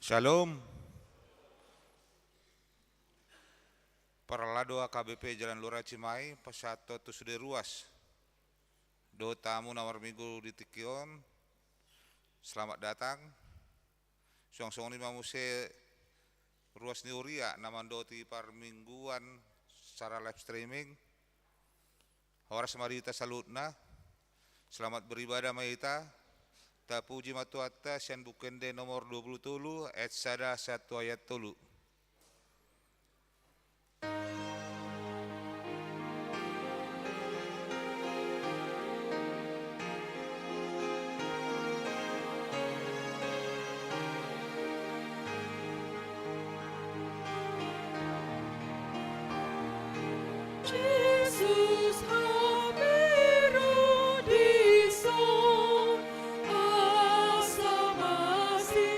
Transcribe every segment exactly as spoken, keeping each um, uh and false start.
Shalom. Parhalado H K B P Jalan Luraci Mai, pasahathon tu sude ruas dohot tamu na marminggu di tingki on, selamat datang. Suang songon i ma muse ruas ni huria na mandoti parmingguan secara live streaming. Horas ma di hita saluhutna. Selamat beribadah ma hita. Tapuji ma Tuhanta sian Buku Ende nomor dua puluh tolu, ayat sada sahat tu ayat tolu. Jesus habiro dison, asa masiangoluan.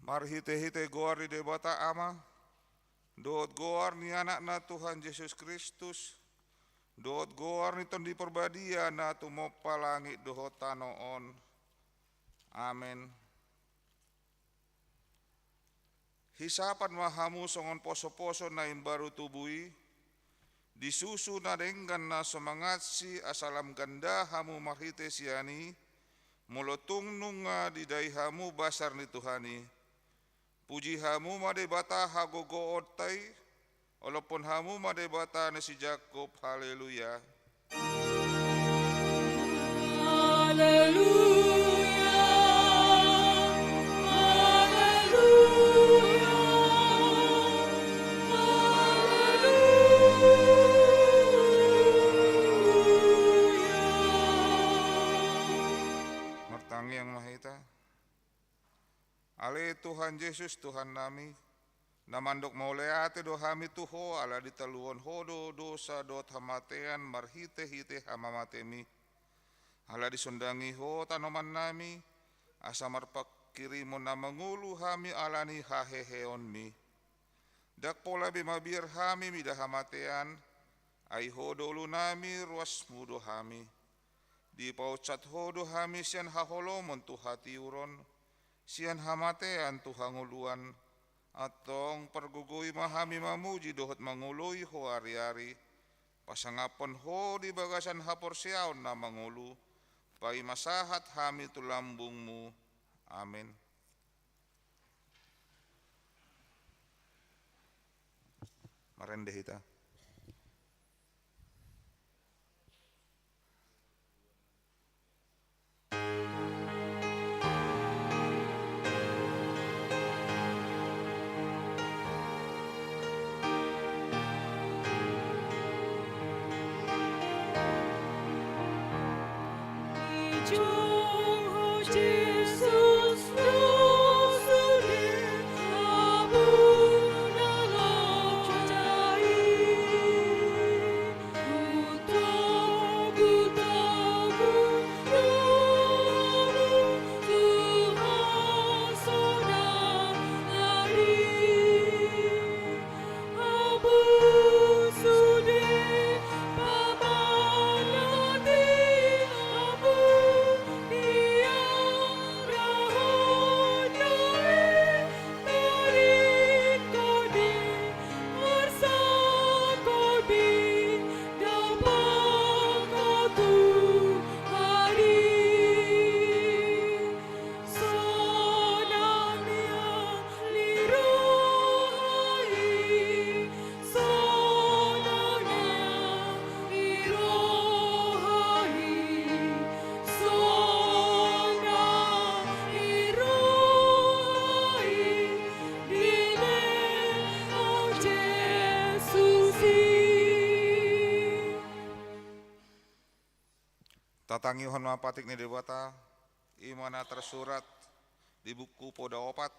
Marhitehite goar ni Debata Ama, dohot goar ni Anakna Tuhan Jesus Kristus, dohot goar ni Tondi Parbadia na tumompa langit dohot tano on. Amen. Hisapan ma hamu songon posoposo na imbaru tubu i, di susu na denggan na so mangansi, asa lam ganda hamu marhite sian i, molo tung nunga didai hamu basar ni Tuhan i. Puji hamu ma Debata hagogoonta i, olophon hamu ma Debata na si Jakkob. Haleluya. Haleluya. Haleluya. Haleluya. Martangiang ma hita. Ale Tuhan Jesus, Tuhannami, na mandok mauliate do hami tu Ho ala ditaluhon Ho do dosa dohot hamatean marhitehite hamamatemi. Ala disondangi Ho tanomannami, asa marpanghirimon na mangolu hami ala ni haheheonmi. Ndang pola be mabiar hami mida hamatean, ai Ho do ngolunami, ruasmu do hami. Dipaonchat Ho do hami sian haholomon tu hatiuron, sian hamatean tu hangoluan. Antong pargogoi ma hami mamuji dohot mangoloi Ho ariari, pasangaphon Ho di bagasan haporseaon na mangolu, paima sahat hami tu lambungmu. Amen. Marende hita. Tatangihon ma patik ni Debata, i ma na tarsurat di buku Poda opat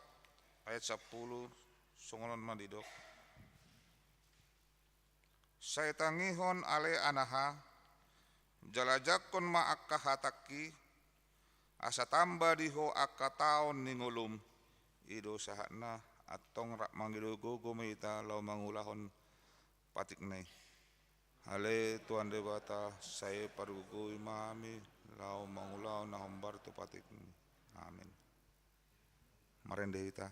ayat sampulu, songon on ma didok. Sai tangihon ale anaha, jala jangkon ma angka hatangki, asa tamba di ho angka taon ni ngolum. I do sahatna, antong rap mangido gogo ma hita laho mangulahon patikna i. Ale Tuhan Debata, sai pargogoi ma hami laho mangulahon na hombar tu patikmi. Amen. Marende hita.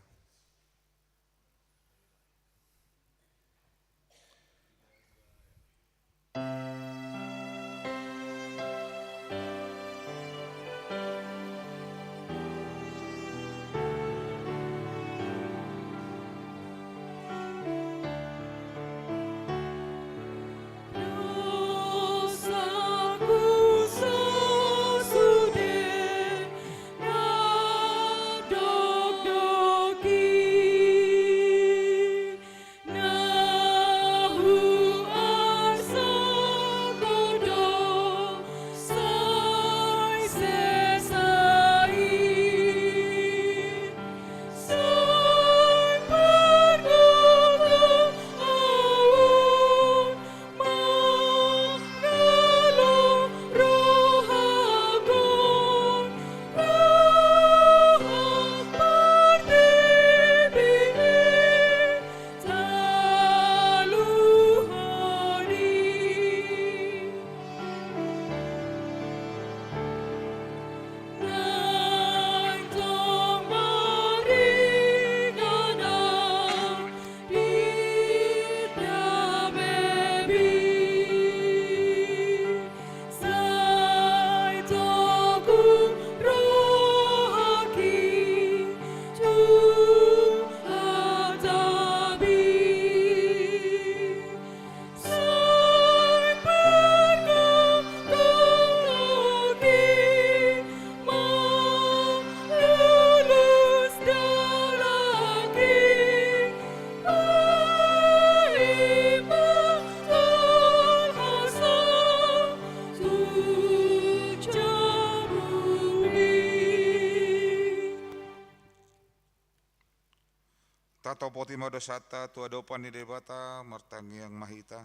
Topoti ma dosanta tu adopan ni Debata, martangiang ma hita.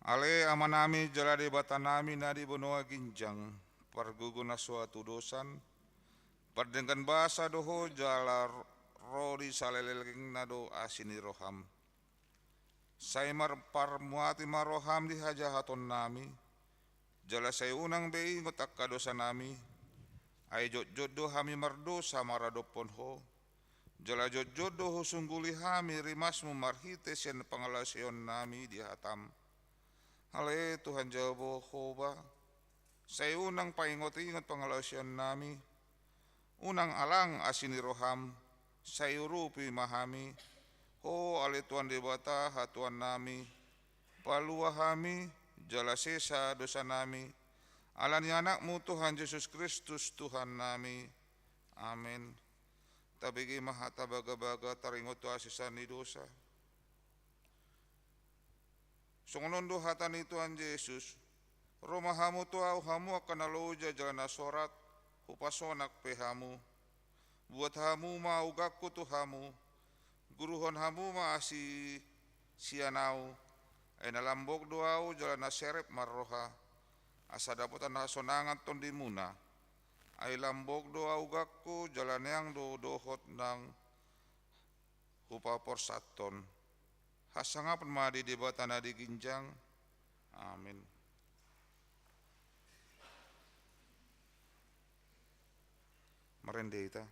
Ale Amanami jala Debatanami na di banua ginjang, pargogo na so hatudosan, pardenggan basa do Ho jala ro di saleleng na do asi ni roham. Sai marparmuati ma roham di hajahatonnami, jala sai unang be ingot angka dosanami, ai jotjot do hami mardosa maradophon Ho, jala jotjot do husungguli hami rimasmu marhite sian pangalaoseonnami di hatam. Ale Tuhan Jahowa, sai unang paingotingot pangalaoseonnami, unang alang asi ni roham, sai urupi ma hami, Ho ale Tuhan Debata hatuannami, palua hami, jala sesa dosanami, ala ni Anakmu Tuhan Jesus Kristus Tuhannami. Amen. Tabege ma hata bagabaga taringot tu hasesaan ni dosa. Songon on do hata ni Tuhan Jesus: Ro ma hamu tu Ahu hamu angka na loja jala na sorat, hupasonang pe hamu. Buat hamu ma uganku tu hamu, guruhon hamu ma asi sian Ahu, ai na lambok do Ahu jala na serep marroha, asa dapotan hasonangan tondimuna. Ai lambok do uganku jala neang do dohot nang hupaporsathon. Hasangapon ma di Debata na di ginjang. Amen. Marende hita.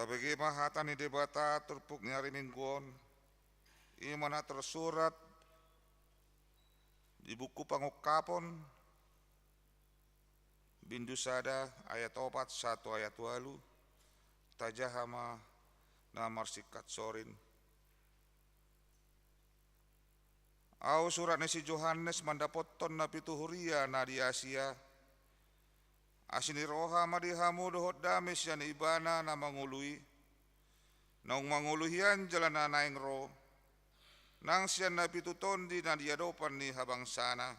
Tabege ma hata ni Debata turpuk ni ari Minggu on, i ma na tarsurat di buku Pangungkapon, bindu sada, ayat opat sahat tu ayat ualu. Tajaha ma na marsingkat sorin. Ahu surat ni si Johannes mandapothon na pitu huria na di Asia. Asi ni roha ma di hamu dohot dame sian Ibana na mangolu i, naung mangolu hian jala na naeng ro, nang sian na pitu tondi na di adopan ni habangsana.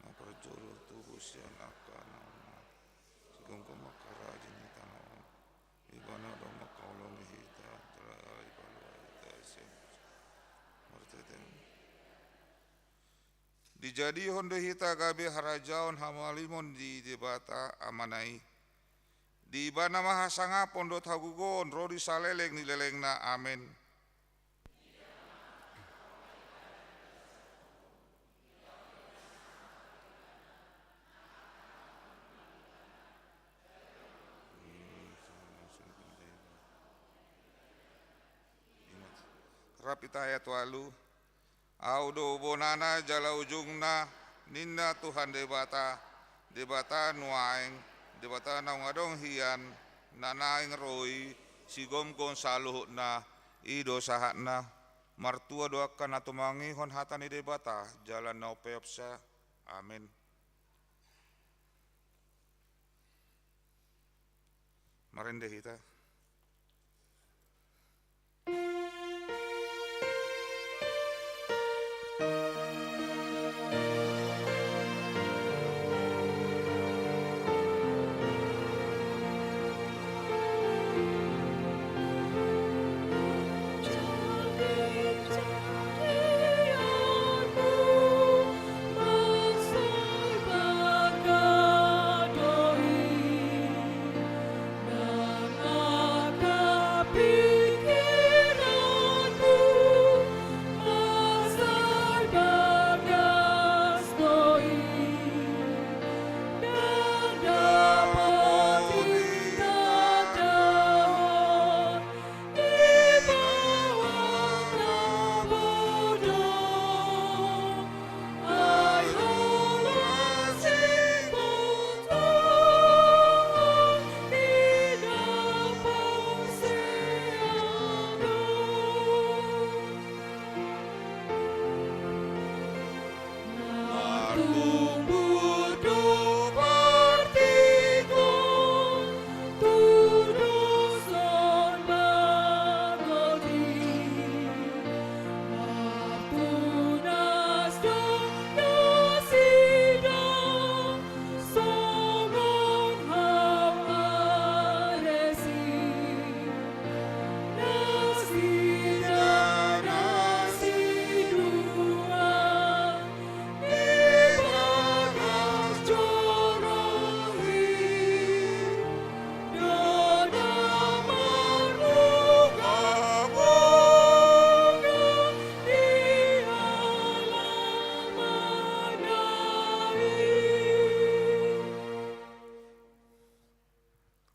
Na parjolo tubu sian angka na mate, sigomgom angka raja ni tano on. Ibana do mangkaholongi hita, jala ipalua hita sian martete. Dijadihon do hita gabe harajaon hamalimon di Debata Amana i. Di Ibana ma hasangapon dohot hagogoon ro di saleleng ni lelengna. Amen. Rap hita ayat ualu. Ahu do bonana jala ujungna, ninna Tuhan Debata, Debata nuaeng, Debata naung adong hian, na naeng ro i, sigomgom saluhutna. I do sahatna. Martua do angka na tumangihon hata ni Debata jala na umpeopsa. Amen. Marende hita.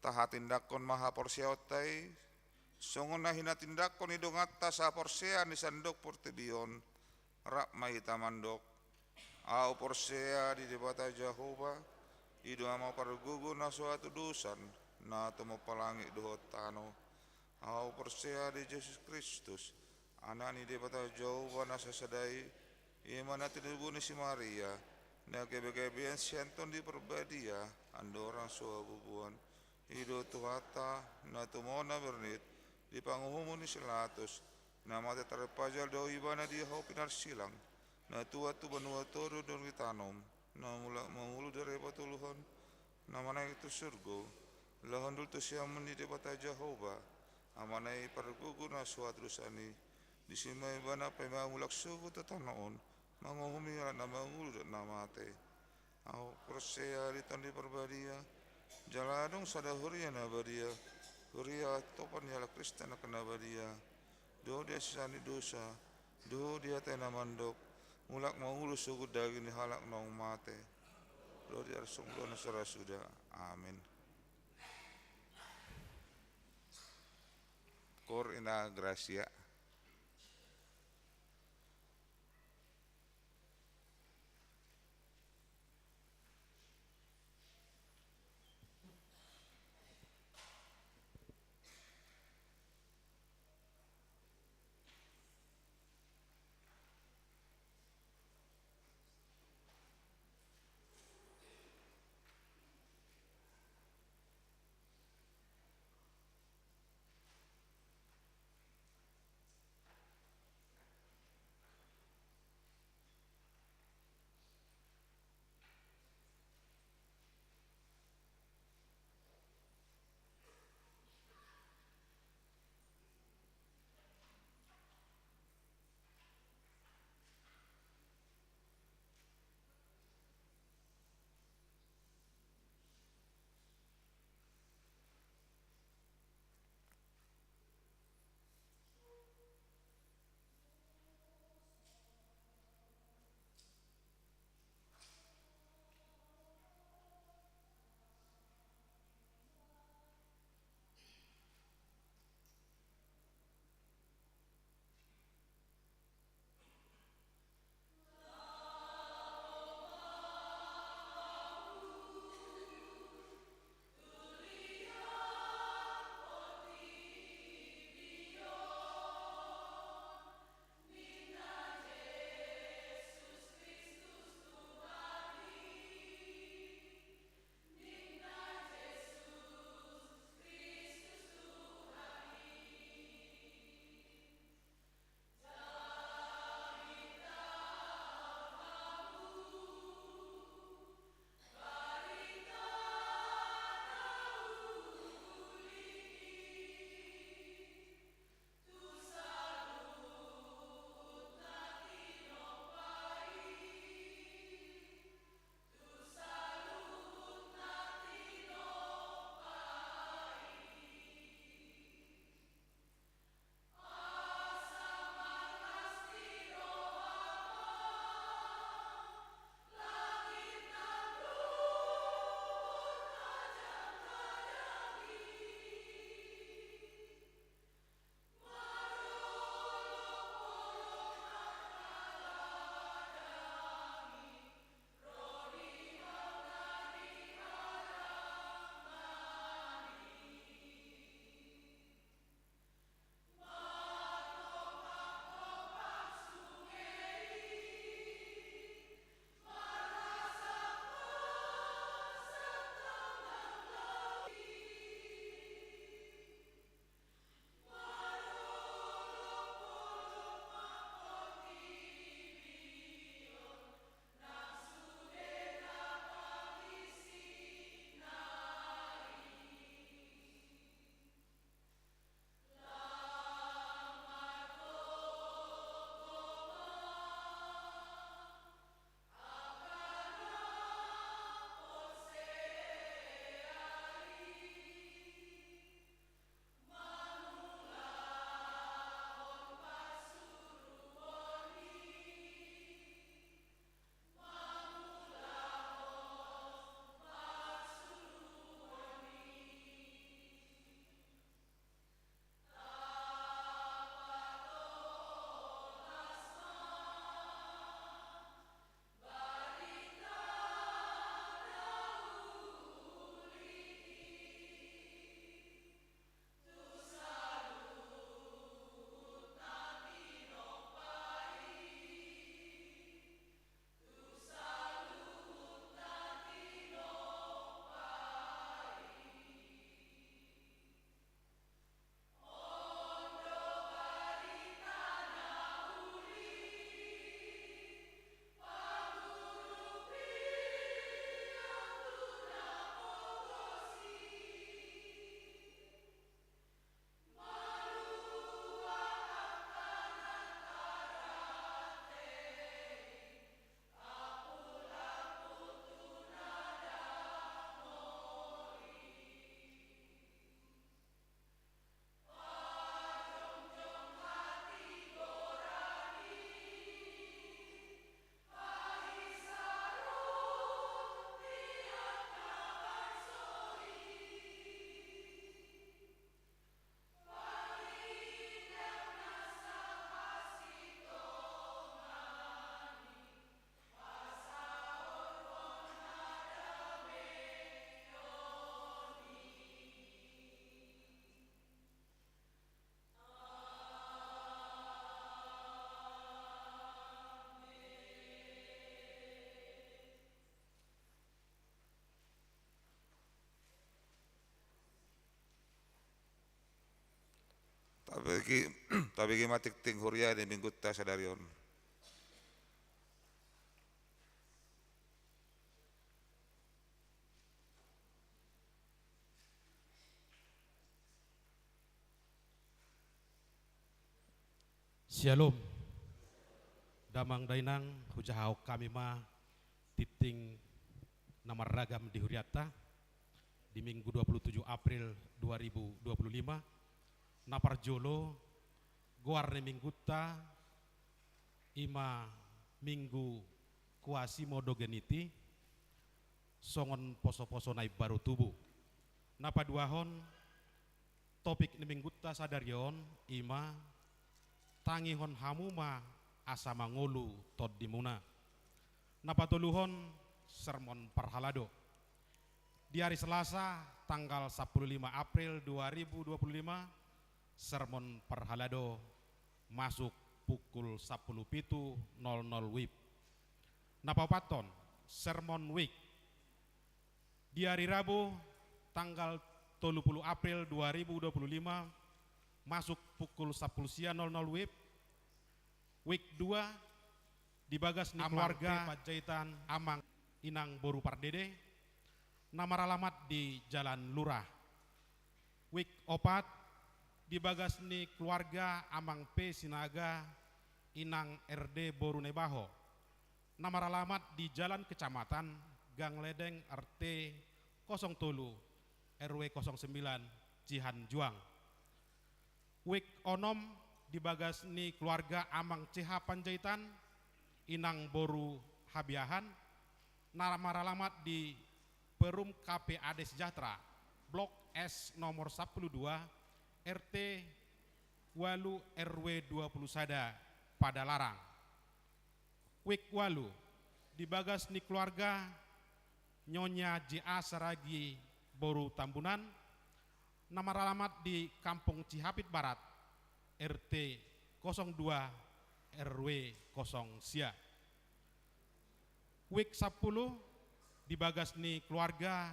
tahatindanghon ma haporseaonta i, songon na hinatindanghon ni donganta sahaporseaan di sandok portibi on. Rap ma hita mandok: Ahu porsea di Debata Jahowa, i do Ama pargogo na so hatudosan, na tumompa langit dohot tano. Ahu porsea di Jesus Kristus, Anak ni Debata Jahowa na sasada i, i ma na tinogu ni si Maria, na gabegabean sian Tondi Parbadia, andorang so habubuhan. I do Tuhanta, na tumona bernit, di panguhumon ni si Pilatus, na mate tarpajal do ibana di hau pinarsilang, na tuat tu banua toru dung ditanom, na mulak mangolu di ari patoluhon, na manaek tu surgo, laho hundul tu siamun ni Debata Jahowa, Amana i pargogo na so hatudosan i, disi ma ibana paima mulak sogot tu tano on, manguhumi halak na mangolu dohot na mate. Ahu porsea di Tondi Parbadia, jala adong sada huria na badia, huria atopan ni halak Kristen angka na badia, dohot di hasesaan ni dosa, dohot di hata i na mandok, mulak mangolu sogot daging ni halak naung mate, dohot di ari songulon na so ra suda. Amin. Cor in gratia. Tabege, tabege ma tingting huria ni Minggunta sadari on. Syalom. Damang dainang, hujahahon hami ma tingting na marragam di hurianta di Minggu dua puluh tujuh April dua ribu dua puluh lima. Na parjolo, goar ni Minggunta i ma Minggu Quasimodogeniti, songon posoposo na imbaru tubu. Na paduahon, topik ni Minggunta sadari on i ma tangihon hamu ma asa mangolu tondimuna. Na patoluhon, sermon parhalado. Di ari Selasa, tanggal sampulu lima April dua ribu dua puluh lima, sermon parhalado masuk pukul sampulu pitu nol nol wib. Na paopathon, sermon week. Di ari Rabu, tanggal tolu pulu April dua ribu dua puluh lima, masuk pukul sampulu sia nol nol wib, week dua, di bagas ni Amang keluarga P. Panjaitan, Amang Inang Boru Pardede, na maralamat di Jalan Lurah. Week opat, di bagas ni keluarga Amang P. Sinaga, Inang R D Boru Naibaho, na maralamat di Jalan Kecamatan, Gang Ledeng, R T kosong tolu, R W kosong sembilan, Cihanjuang. Week onom, di bagas ni keluarga Amang C H Panjaitan, Inang Boru Habiahan, na maralamat di Perum K P A D Sejahtera, Blok S nomor sampulu dua, R T ualu, R W dua pulu sada, Padalarang. Week ualu, di bagas ni keluarga Nyonya J A Saragi Boru Tambunan, na maralamat di Kampung Cihapit Barat, R T kosong dua, R W kosong sia. Week sampulu, di bagas ni keluarga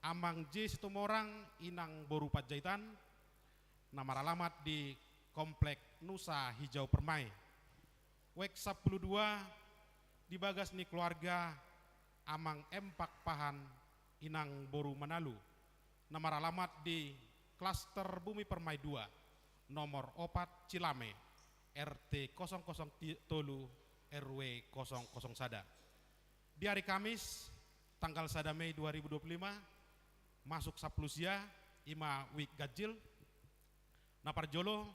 Amang J Situmorang, Inang Boru Panjaitan, na maralamat di Komplek Nusa Hijau Permai. Week sampulu dua, di bagas ni keluarga Amang M Pakpahan, Inang Boru Manalu, na maralamat di Klaster Bumi Permai dua, nomor opat Cilame, R T kosong kosong tolu, R W kosong kosong sada. Di ari Kamis, tanggal sada Mei dua ribu dua puluh lima, masuk sampulu sia, i ma week ganjil. Na parjolo,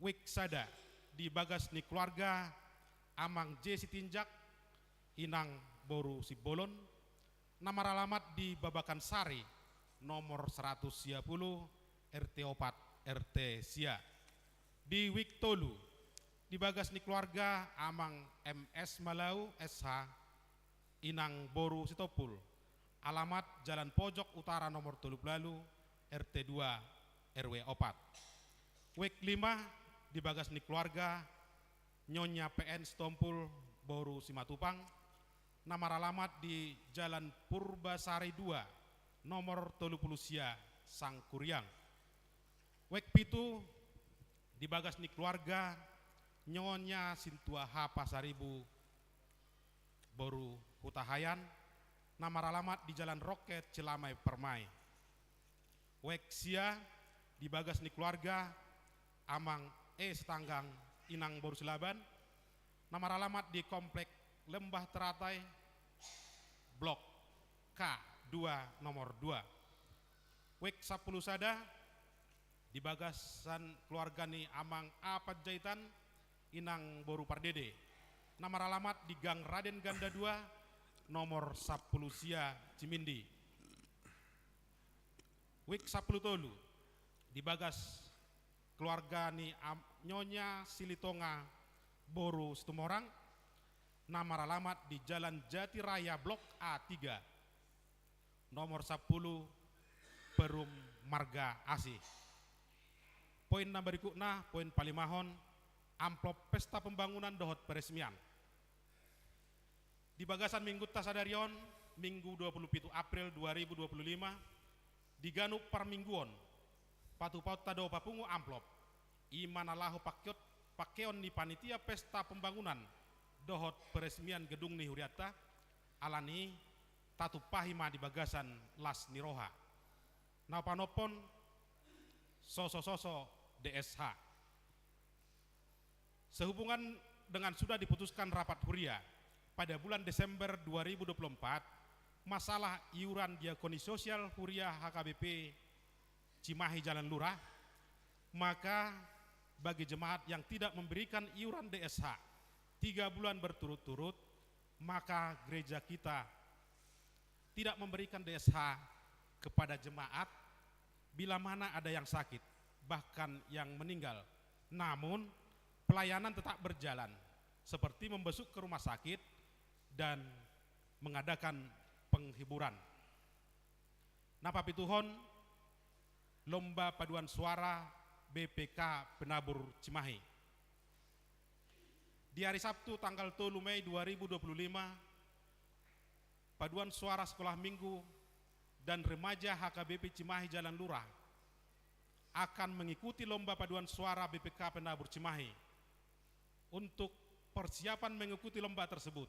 week sada, di bagas ni keluarga Amang J Sitinjak, Inang Boru Simbolon, na maralamat di Babakan Sari, nomor seratus sia pulu, R T opat, R T sia. Di week tolu, di bagas ni keluarga Amang M S Malau, S H, Inang Boru Sitompul, alamat Jalan Pojok Utara nomor tolu pulu ualu, R T dua, R W opat. Week lima, di bagas ni keluarga Nyonya P N Sitompul Boru Simatupang, na maralamat di Jalan Purbasari dua, nomor tolu pulu sia, Sangkuriang. Week pitu, di bagas ni keluarga Nyonya Sintua H Pasaribu Boru Hutahaean, na maralamat di Jalan Roket, Cilame, Permai. Week sia, di bagas ni keluarga Amang E Sitanggang, Inang Boru Silaban, na maralamat di Komplek Lembah Teratai, Blok K dua, nomor dua. Week sampulu sada, di bagasan keluarga ni Amang A Panjaitan, Inang Boru Pardede, na maralamat di Gang Raden Ganda dua, nomor sampulu sia, Cimindi. Week sampulu tolu, di bagas keluarga ni Am-, Nyonya Silitonga Boru Situmorang, na maralamat di Jalan Jati Raya Blok A tiga, nomor sampulu, Perum Marga Asih. Poin na berikutna, poin palimahon, amplop pesta pembangunan dohot peresmian. Di bagasan Minggunta sadari on, Minggu dua pulu pitu April dua ribu dua pulu lima, di ganup parmingguon, patupaonta do papungu amplop. I ma na laho pakeon, pakeon ni panitia pesta pembangunan dohot peresmian gedung ni hurianta, alani i tatumpahi ma di bagasan las ni roha. Na panophon, sosososo D S H. Sehubungan dengan sudah diputuskan rapat huria pada bulan Desember dua ribu dua puluh empat, masalah iuran diakoni sosial huria H K B P Cimahi Jalan Lurah, maka bagi jemaat yang tidak memberikan iuran D S H tiga bulan berturut-turut, maka gereja kita tidak memberikan D S H kepada jemaat bila mana ada yang sakit, bahkan yang meninggal. Namun, pelayanan tetap berjalan, seperti membesuk ke rumah sakit dan mengadakan penghiburan. Na papituhon, lomba paduan suara B P K Penabur Cimahi. Di hari Sabtu tanggal tolu Mei dua ribu dua puluh lima, paduan suara sekolah minggu dan remaja H K B P Cimahi Jalan Lurah akan mengikuti lomba paduan suara B P K Penabur Cimahi. Untuk persiapan mengikuti lomba tersebut,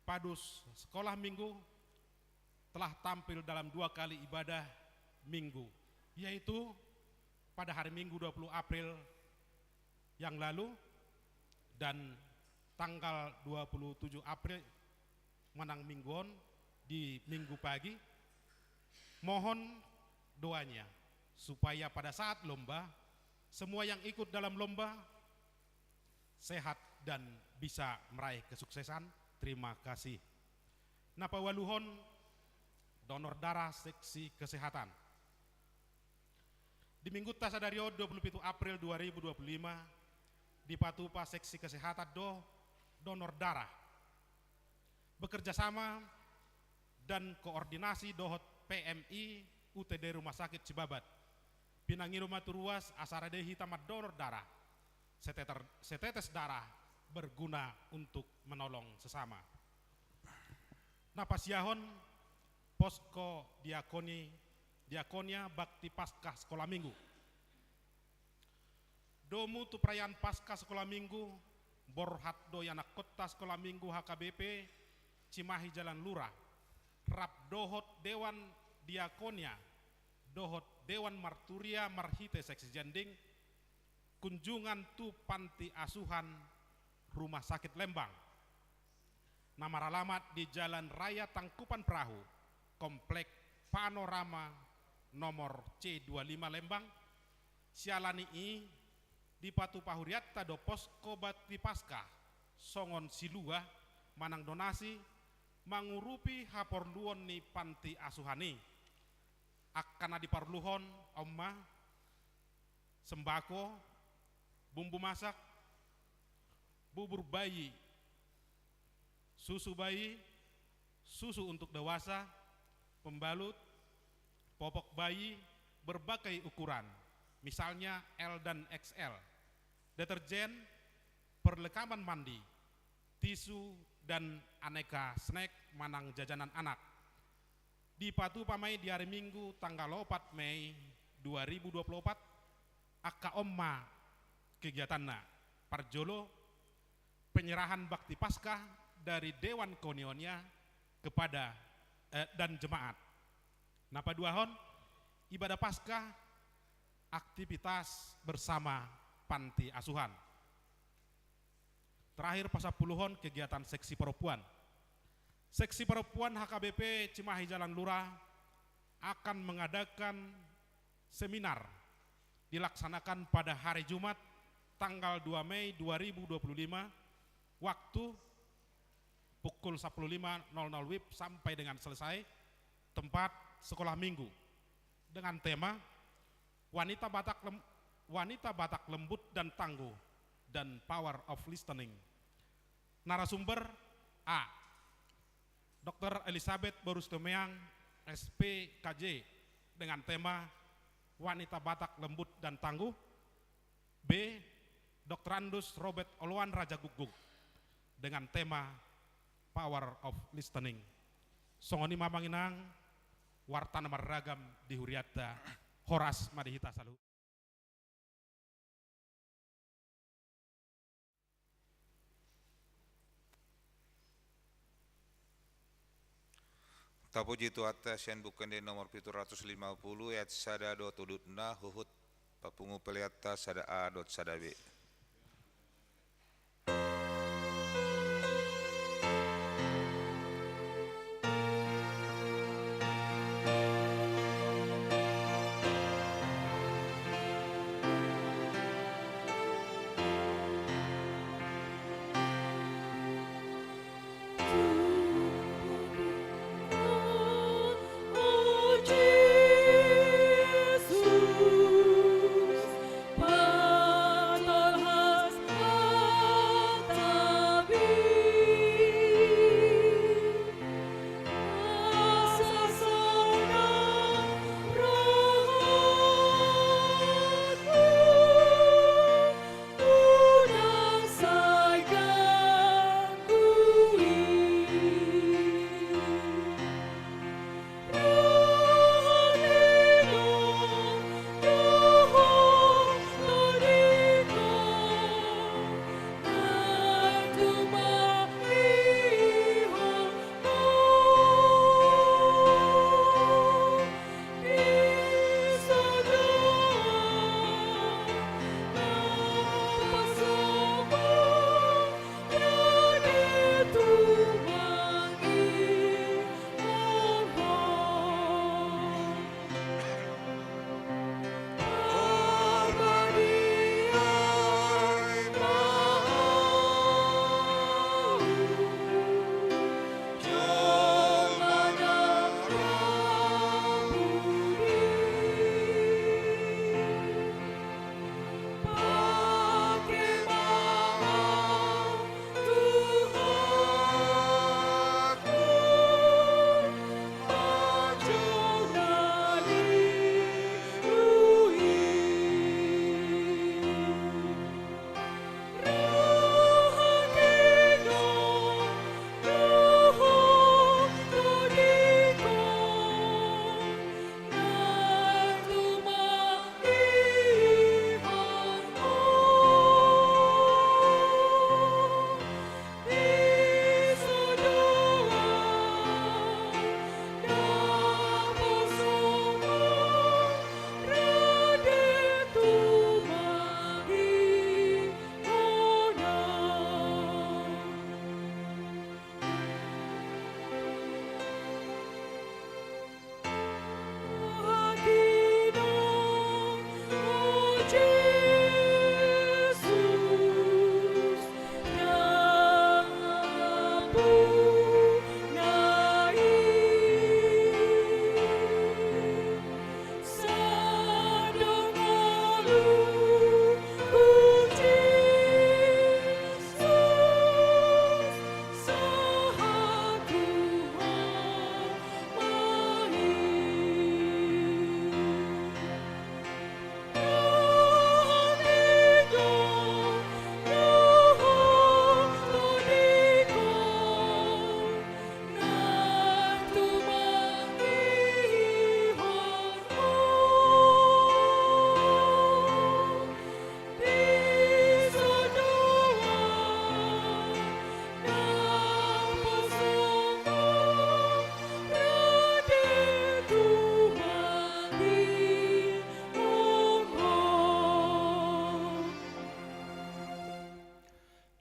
Padus Sekolah Minggu telah tampil dalam dua kali ibadah Minggu, yaitu pada hari Minggu dua puluh April yang lalu dan tanggal dua puluh tujuh April manang Minggu on di Minggu pagi. Mohon doanya supaya pada saat lomba, semua yang ikut dalam lomba sehat dan bisa meraih kesuksesan. Terima kasih. Na paualuhon, donor darah seksi kesehatan. Di Minggunta sadari on, dua puluh pitu April dua ribu dua puluh lima, dipatupa seksi kesehatan do donor darah. Bekerja sama dan koordinasi dohot P M I U T D Rumah Sakit Cibabat, pinangido ma tu ruas asa rade hita mandonor darah. Seteter-, setetes darah berguna untuk menolong sesama. Na pasiahon, posko diakoni, diakonia bakti Paskah Sekolah Minggu. Domu tu perayaan Paskah Sekolah Minggu, borhat do ianakkonta Sekolah Minggu H K B P Cimahi Jalan Lurah, rap dohot Dewan Diakonia dohot Dewan Marturia marhite seksi jending, kunjungan tu panti asuhan Rumah Sakit Lembang, na maralamat di Jalan Raya Tangkupan Perahu, Komplek Panorama nomor C dua lima Lembang. Siala ni i, dipatupa hurianta do posko bakti Paskah songon siluah manang donasi mangurupi haporluon ni panti asuhan i. Angka na diparluhon on ma sembako, bumbu masak, bubur bayi, susu bayi, susu untuk dewasa, pembalut, popok bayi berbagai ukuran, misalnya L dan X L, deterjen, perlengkapan mandi, tisu, dan aneka snack manang jajanan anak. Dipatupa ma i di hari Minggu tanggal opat Mei dua ribu dua puluh opat. Angka on ma kegiatanna. Parjolo, penyerahan bakti Paskah dari Dewan Koinonia kepada, eh, dan jemaat. Na paduahon, ibadah Paskah, aktivitas bersama panti asuhan. Terakhir, pasampuluhon, kegiatan seksi perempuan. Seksi perempuan H K B P Cimahi Jalan Lurah akan mengadakan seminar dilaksanakan pada hari Jumat tanggal dua Mei dua ribu dua puluh lima, waktu pukul sepuluh lima nol nol W I B sampai dengan selesai, tempat sekolah minggu, dengan tema Wanita Batak Lem-, Wanita Batak Lembut dan Tangguh, dan Power of Listening. Narasumber: A, Doktor Elizabeth Boru Sitomeang, S P K J, dengan tema Wanita Batak Lembut dan Tangguh. B, Doktorandus Robert Oloan Rajagukguk, dengan tema Power of Listening. Songon i ma, amang inang, warta na marragam di hurianta. Horas ma di hita saluhutna. Tapuji Tuhanta sian Buku Ende nomor pitu ratus lima puluh, ayat sada dohot udutna, huhut papungu peleanta sada A dohot sada B.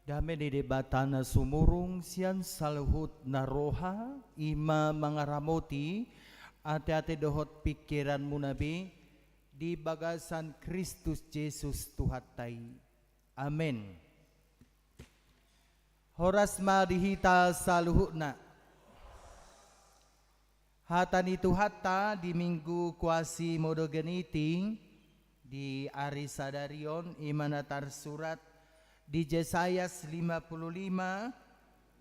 Dame ni Debata na sumurung sian saluhut na roha, i ma mangaramoti ateate dohot pingkiranmuna be di bagasan Kristus Jesus Tuhanta i. Amen. Horas ma di hita saluhutna. Hata ni Tuhanta di Minggu Quasimodogeniti, di ari sadari on, i ma na tarsurat di Jesayas lima puluh lima,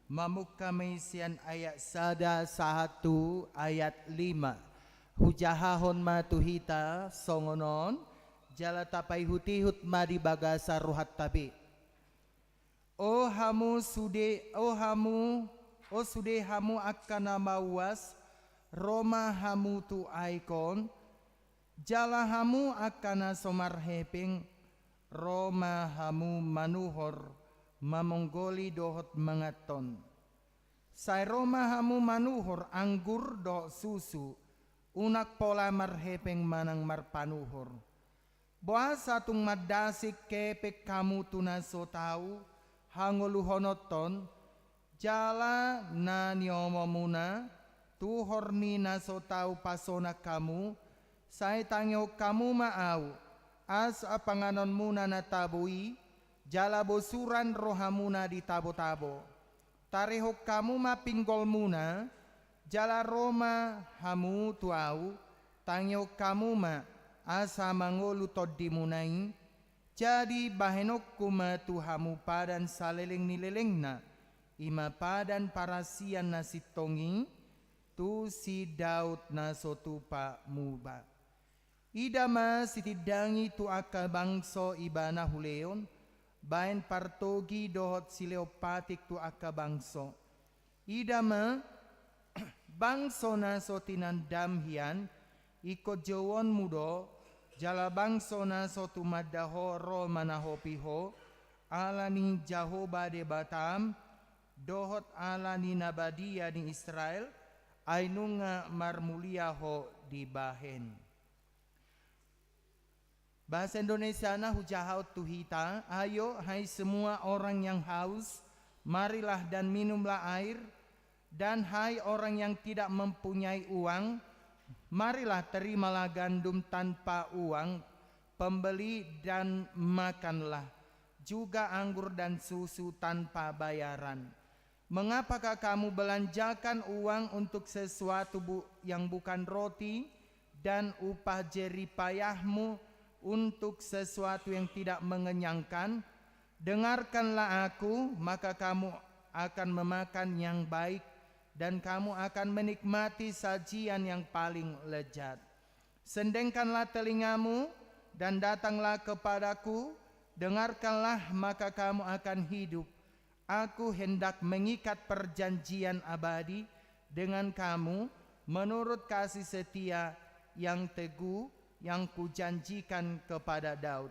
mamungka ma i sian ayat sada sahat tu ayat lima. Hujahahon ma tu hita songon on, jala tapaihutihut ma di bagasan rohanta be. O hamu sude, o hamu, o sude hamu angka na mauas, ro ma hamu tu aek on, jala hamu angka na so marhepeng, ro ma hamu manuhor, mamonggoli dohot manganhon. Sai ro ma hamu manuhor anggur dohot susu, unang pola marhepeng manang marpanuhor. Boasa tung mandasing hepeng hamu tu na so tau hangoluhononhon, jala na niomomuna, tuhor ni na so tau pasonang hamu, sai tangihon hamu ma ahu, asa panganonmuna na tabo i, jala bosuran rohamuna di tabo-tabo. Tarehon hamu ma pinggolmuna, jala ro ma hamu tu ahu, tangihon hamu ma, asa mangolu tondimuna i, jadi bahenonku ma tu hamu padan saleleng ni lelengna, i ma padan parasian na sintong i, tu si Daud na so tupa muba. Ida ma sitindangi tu angka bangso ibana huleon, bahen partogi dohot silehon patik tu angka bangso. Ida ma, bangso na so tinandam hian, ingkon jouonmu do, jala bangso na so tumanda ho ro manahopi ho, ala ni Jahowa Debatam, dohot ala ni na badia ni Israel, ai nunga marmulia ho dibahen. Bahasa Indonesiana hujahahon tu hita, ayo, hai semua orang yang haus, marilah dan minumlah air, dan hai orang yang tidak mempunyai uang, marilah terimalah gandum tanpa uang pembeli dan makanlah, juga anggur dan susu tanpa bayaran. Mengapakah kamu belanjakan uang untuk sesuatu bu-, yang bukan roti, dan upah jerih payahmu untuk sesuatu yang tidak mengenyangkan? Dengarkanlah aku, maka kamu akan memakan yang baik, dan kamu akan menikmati sajian yang paling lezat. Sendengkanlah telingamu dan datanglah kepadaku, dengarkanlah, maka kamu akan hidup. Aku hendak mengikat perjanjian abadi dengan kamu menurut kasih setia yang teguh yang kujanjikan kepada Daud.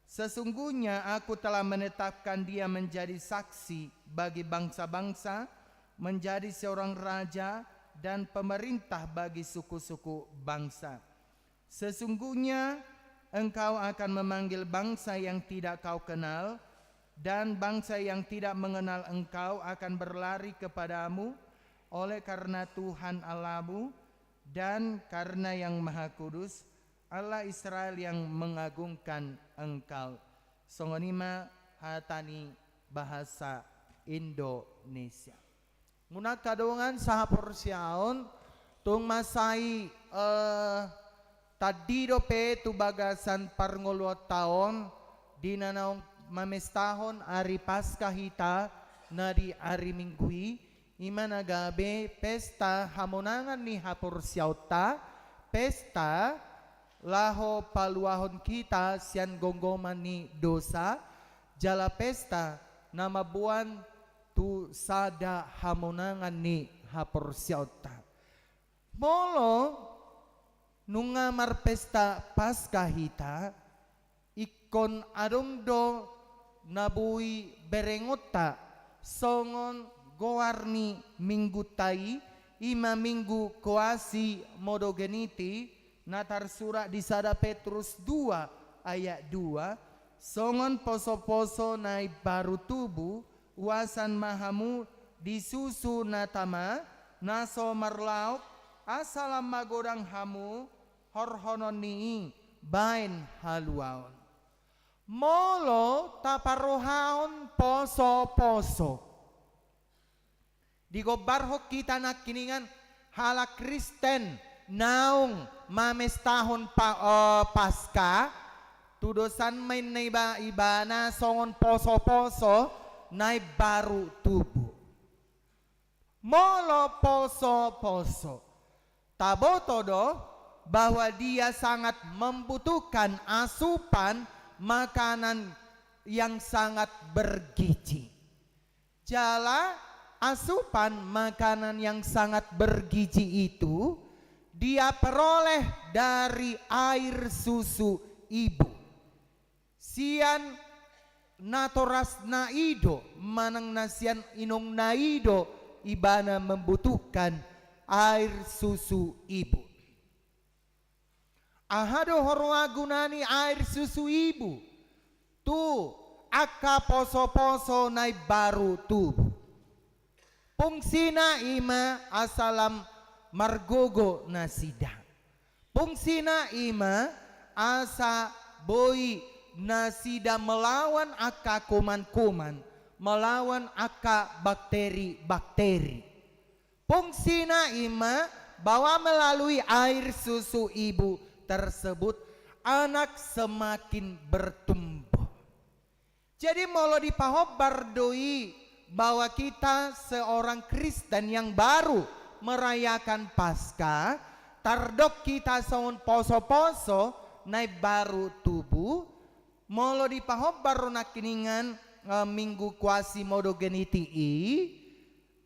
Sesungguhnya aku telah menetapkan dia menjadi saksi bagi bangsa-bangsa, menjadi seorang raja dan pemerintah bagi suku-suku bangsa. Sesungguhnya engkau akan memanggil bangsa yang tidak kau kenal, dan bangsa yang tidak mengenal engkau akan berlari kepadamu, oleh karena Tuhan Allahmu dan karena Yang Maha Kudus, Allah Israel yang mengagungkan engkau. Songon i ma hata ni bahasa Indonesia. Muna angka dongan sahaporseaon, tung mansai, eh, tandi dope tu bagasan parngoluonta on, di na naung mamestahon ari Paskah hita na di ari Minggu i, i ma na gabe pesta hamonangan ni haporseaonta, pesta laho paluahon hita sian gomgoman ni dosa, jala pesta na mamboan tu sada hamonangan ni haporseaonta. Molo nunga marpesta Paskah hita, ingkon adong do na boi berengonta songon goar ni minggunta i, i ma Minggu Quasimodogeniti, na tarsurat di sada Petrus dua ayat dua, songon poso-poso na imbaru tubu, uasan ma hamu di susu na tama, na so marlaok, asa lam magodang hamu horhonon ni i baen haluaon. Molo taparrohahon poso-poso, digombarhon hita nangkiningan halak Kristen naung mamestahon pa-, eh, Paskah, tudosan ma inna iba-, ibana songon poso-poso na imbaru tubu. Molo poso-poso, taboto do bahwa dia sangat membutuhkan asupan makanan yang sangat bergizi. Jala asupan makanan yang sangat bergizi itu dia peroleh dari air susu ibu. Sian natorasna i do, manang na sian inongna i do ibana membutuhkan air susu ibu. Aha do huroha guna ni air susu ibu tu angka poso-poso na imbaru tubu? Fungsina i ma asa lam margogo nasida. Fungsina i ma asa boi nasida melawan angka kuman-kuman, melawan angka bakteri-bakteri. Fungsina i ma bahwa melalui air susu ibu tersebut, anak semakin bertumbuh. Jadi, molo dipahombar do i bahwa kita seorang Kristen yang baru merayakan Paskah, tardok hita songon poso-poso na imbaru tubu, molo dipahombar do nangkiningan, eh, Minggu Quasimodogeniti i,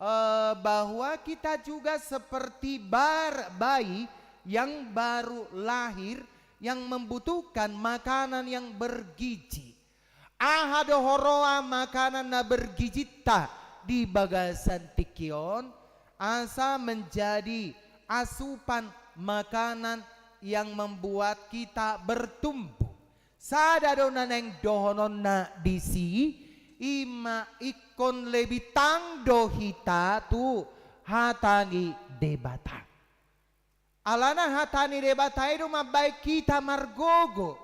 eh, bahwa kita juga seperti bar-, bayi yang baru lahir yang membutuhkan makanan yang bergizi. Aha do huroha makanan na bergizinta di bagasan tingki on, asa menjadi asupan makanan yang membuat kita bertumbuh. Sada do na naeng dohononna disi, i ma ingkon lebih tang do hita tu hata ni Debata. Alana hata ni Debata i do mambahen hita margogo.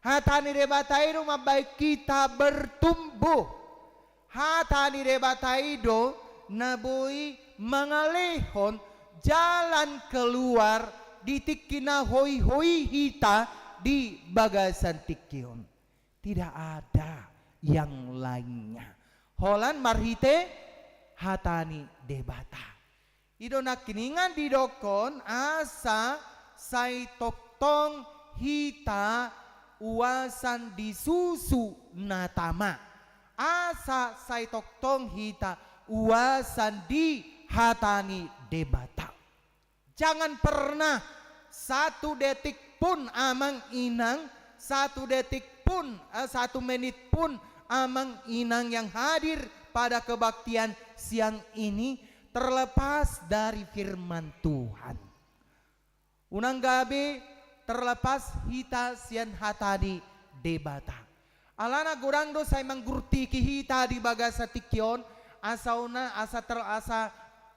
Hata ni Debata i do mambahen hita bertumbuh. Hata ni Debata i do na boi mangalehon jalan keluar di tingki na hoi-hoi hita di bagasan tingki on. Tidak ada yang lainnya. Holan marhite hata ni Debata. I do nangkiningan didokkon asa sai tongtong hita uasan di susu na tama. Asa sai tongtong hita uasan di hata ni Debata. Jangan pernah satu detik pun amang inang, satu detik pun, eh, satu menit pun amang inang yang hadir pada kebaktian siang ini terlepas dari firman Tuhan. Unang gabe terlepas hita sian hata ni Debata. Alana godang do sai manggurtiki hita di bagasan tingki on, asa unang, asa ter-, asa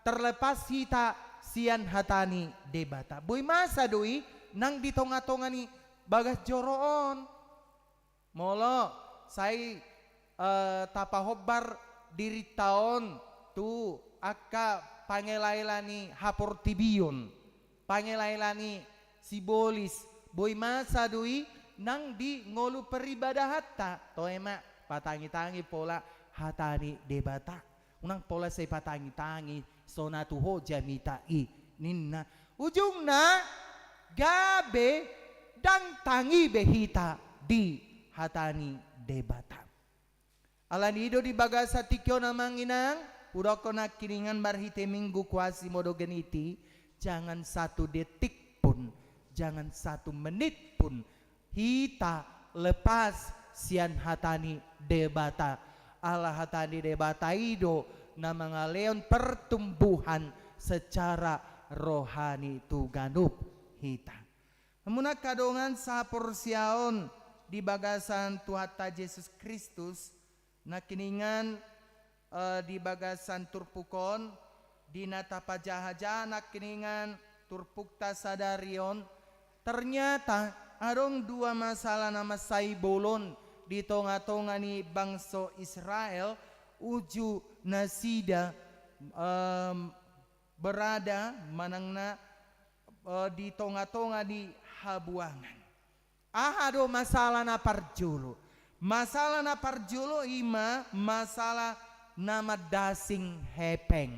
terlepas hita sian hata ni Debata. Boi masa do i nang di tonga-tonga ni bagas joro on. Molo sai, eh, tapahombar dirinta on tu angka pangelaela ni haportibion, pangelaela ni sibolis, boi masa do i nang di ngolu peribadahanta. Toe ma, patangi-tangi pola hata ni Debata. Unang pola sai patangi-tangi, so na tu ho jamita i, ninna. Ujungna, gabe ndang tangi be hita di hata ni Debata. Alani i do di bagasan tingki on amang inang, hudokkon nangkiningan marhite Minggu Quasimodogeniti, jangan satu detik pun, jangan satu menit pun hita lepas sian hata ni Debata. Ala hata ni Debata i do na mangalehon pertumbuhan secara rohani tu ganup hita. Hamu angka dongan saporseaon di bagasan Tuhanta Jesus Kristus, nangkiningan, eh, di bagasan turpuk on, di na tapajaha-jaha nangkiningan turpukta sadari on, ternyata adong dua masalah na mansai bolon di tonga-tonga ni bangso Israel, uju nasida, em, berada manang na, eh, di tonga-tonga ni habuangan. Aha do masalah na parjolo? Masalah na parjolo i ma masalah na mandasing hepeng.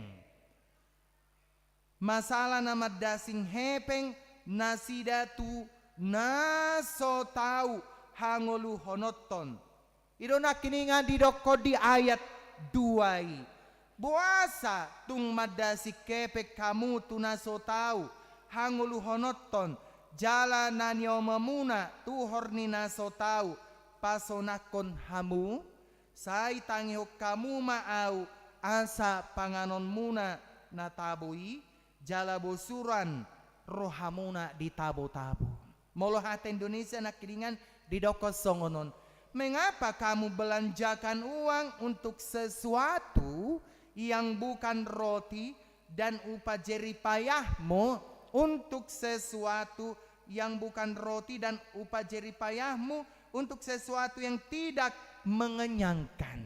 Masalah na mandasing hepeng nasida tu na so tau hangoluhononton. I do nangkiningan didokkon di ayat dua i. Boasa tung mandasing hepeng hamu tu na so tau hangoluhononton, jala na niombamuna tuhor ni na so tau pasonangkon hamu? Sai tangihon hamu ma ahu, asa panganonmuna na tabo i, jala bosuran rohamuna di tabo-tabo. Molo hata Indonesia nangkiningan didokkon songon on: Mengapa kamu belanjakan uang untuk sesuatu yang bukan roti, dan upah jerih payahmu untuk sesuatu yang bukan roti, dan upah jerih payahmu untuk sesuatu yang tidak mengenyangkan?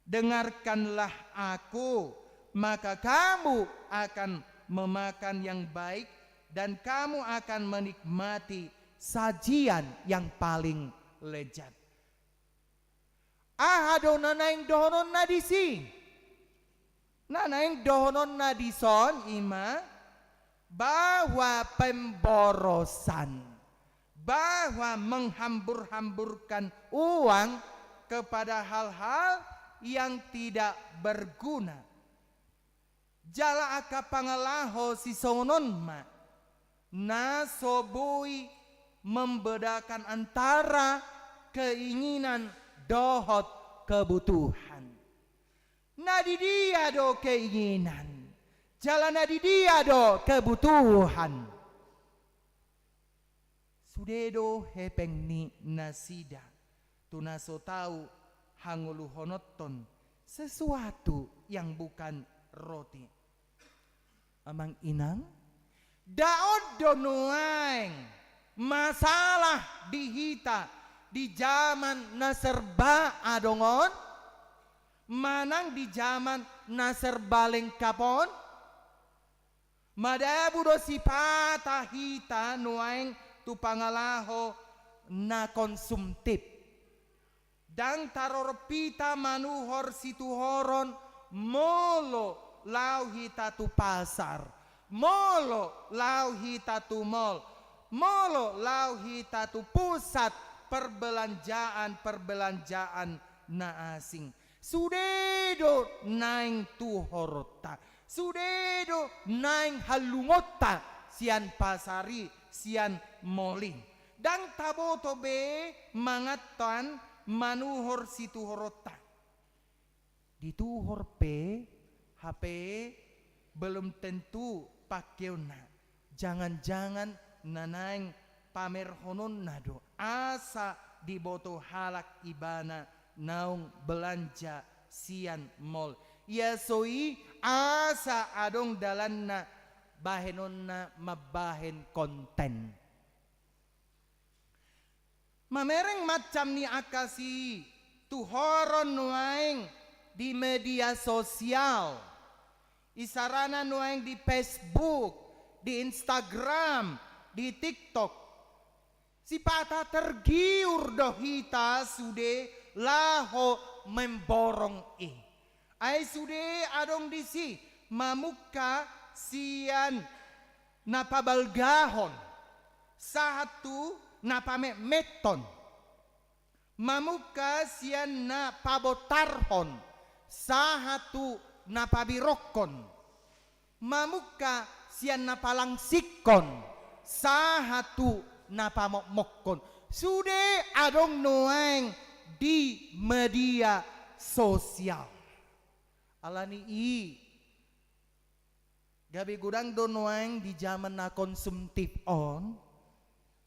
Dengarkanlah aku, maka kamu akan memakan yang baik, dan kamu akan menikmati sajian yang paling lezat. Aha do na naeng dohononna disi? Na naeng dohononna dison i ma bahwa pemborosan, bahwa menghambur-hamburkan uang kepada hal-hal yang tidak berguna. Jala angka pangalaho sisongon on ma na so boi membedakan antara keinginan dohot kebutuhan. Na di dia do keinginan, jala na di dia do kebutuhan? Sude do hepeng ni nasida tu na so tau hangoluhononhon sesuatu yang bukan roti. Amang inang, ndang on do nuaeng masalah di hita di jaman na serba adong on, manang di jaman na serba lengkap on? Madabu do sipata hita nuaeng tu pangalaho na konsumtif. Ndang tarorop hita manuhor situhoron molo laho hita tu pasar, molo laho hita tu mall, molo laho hita tu pusat perbelanjaan-perbelanjaan na asing. Sude do naeng tuhoronta, sude do naeng hallungonta sian pasar i, sian mall i. Ndang taboto be manganhon manuhor situhoronta. Dituhor pe, hape belum tentu pakeonna. Jangan-jangan na naeng pamerhononna do asa diboto halak ibana naung belanja sian mall. Ia so i asa adong dalanna bahenonna mambahen konten. Mamereng macam ni angka situhoron nuaeng di media sosial, isarana nuaeng di Facebook, di Instagram, di TikTok. Sipata tergiur do hita sude laho memborong i. Ai sude adong disi mamungka sian na pabalgahon sahat tu na pametmethon, mamungka sian na pabontarhon sahat tu na pabironghon, mamungka sian na palangsikhon sahat tu na pamokmokhon. Sude adong nuaeng di media sosial. Alani i, gabe godang do nuaeng di jaman na konsumtif on,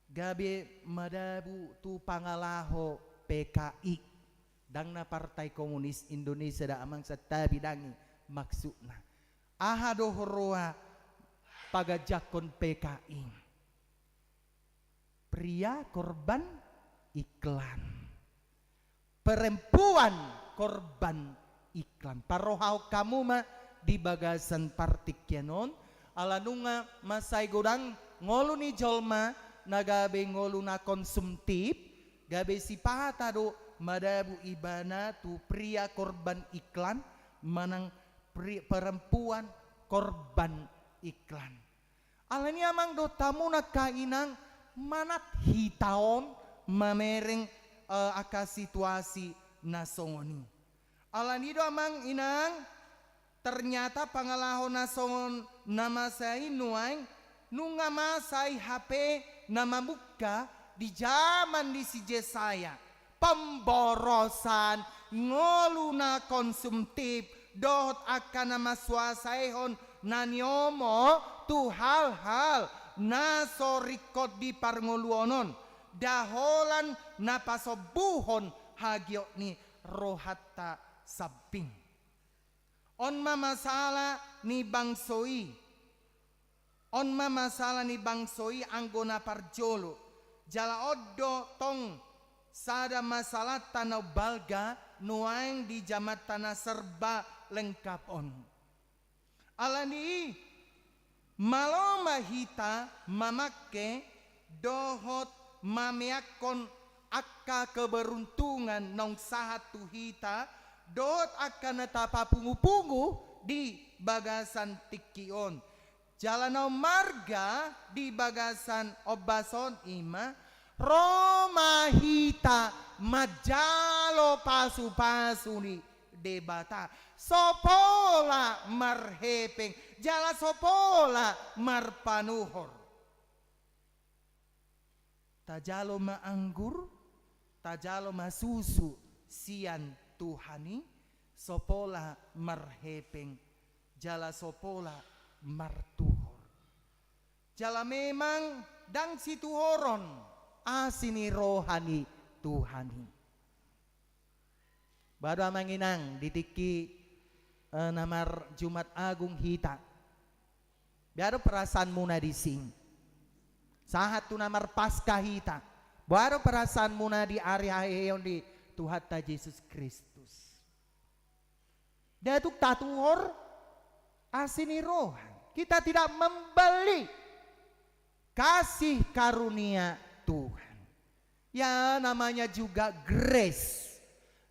gabe madabu tu pangalaho P K I. Ndang na Partai Komunis Indonesia da amang, santabi ndang i maksudna. Aha do huroha paganjangkon P K I? Pria korban iklan. Perempuan korban iklan. Parrohahon hamu ma di bagasan partingkian on, ala nunga mansai godang ngolu ni jolma na gabe ngolu na konsumtif, gabe sipata do madabu ibana tu pria korban iklan, manang pri-, perempuan korban iklan. Alani i amang dohot hamu angka inang, manat hita on mamereng, eh, angka situasi na songon i. Alani i do amang inang, ternyata pangalaho na songon na masa i nuaeng nunga masa i hape na mamungka di jaman ni si Jesaya. Pemborosan, ngolu na konsumtif, dohot angka na mansuasaihon na niomo tu hal-hal na so ringkot di parngoluon on, nda holan na pasombuhon hagiot ni rohanta sambing. On ma masalah ni bangso i. On ma masalah ni bangso i anggo na parjolo. Jala on do tong sada masalahta na umbalga nuaeng di jamanta na serba lengkap on. Alani i, malo ma hita mamangke dohot mameakkon angka keberuntungan naung sahat tu hita, dohot angka na tapapungu-pungu di bagasan tingki on. Jala na ummarga di bagasan ombas on i ma, ro ma hita manjalo pasu-pasu ni Debata. So pola marhepeng, jala so pola marpanuhor. Tajalo ma anggur, tajalo ma susu sian Tuhan i, so pola marhepeng, jala so pola martuhor. Jala memang ndang situhoron asi ni roha ni Tuhan i. Boha do amang inang di tingki, eh, na marjumat agung hita. Boha do perasaanmuna disi? Sahat tu na marpaska hita. Boha do perasaanmuna di ari haheheon ni Tuhanta Jesus Kristus? Nda tung tatuhor asi ni roha. Kita tidak membeli kasih karunia Tuhan. Ya, namanya juga grace.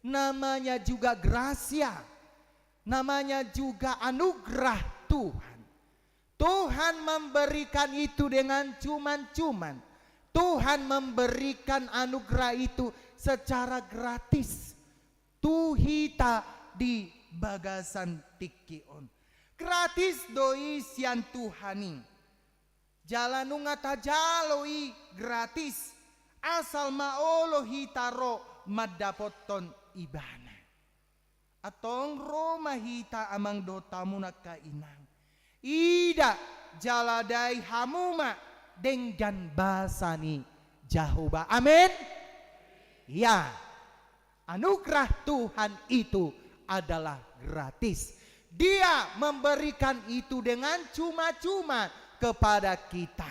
Namanya juga grasia. Namanya juga anugerah Tuhan. Tuhan memberikan itu dengan cuman-cuman. Tuhan memberikan anugerah itu secara gratis tu hita di bagasan tingki on. Gratis do i sian Tuhan i. Jala nunga tajalo i gratis, asal ma olo hita ro mandapothon Ibana. Antong ro ma hita amang dohot hamu angka inang. Ida jala dai hamu ma denggan basa ni Jahowa. Amen. Ya, anugerah Tuhan itu adalah gratis. Dia memberikan itu dengan cuma-cuma kepada kita.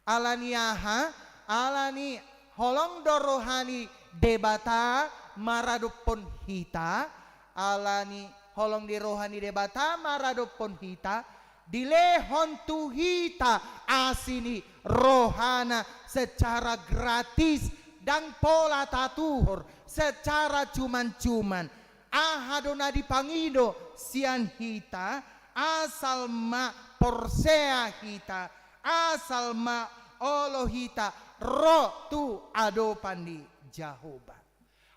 Alani aha? Alani holong do roha ni Debata maradophon hita. Alani holong ni roha ni Debata maradophon hita, dilehon tu hita asi ni rohana secara gratis, ndang pola tatuhor, secara cuman-cuman. Aha do na dipangido sian hita, asal ma porsea hita, asal ma olo hita ro tu adopan ni Jahowa.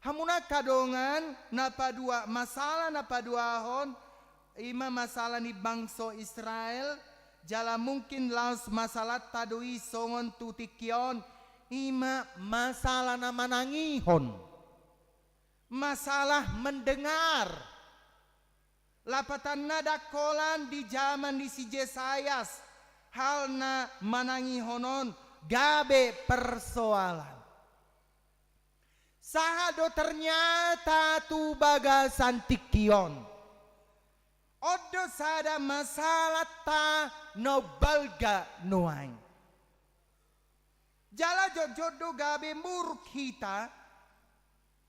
Hamu angka dongan, na padua, masalah na paduahon, i ma masalah ni bangso Israel, jala mungkin laos masalahta do i songon tu tingki on, i ma masalah na manangihon. Masalah mendengar. Lapatanna ndang holan di jaman ni si Jesayas, hal na manangihon on gabe persoalan. Sahat do ternyata tu bagasan tingki on. On do sada masalahta na umbalga nuaeng. Jala jotjot do gabe muruk hita,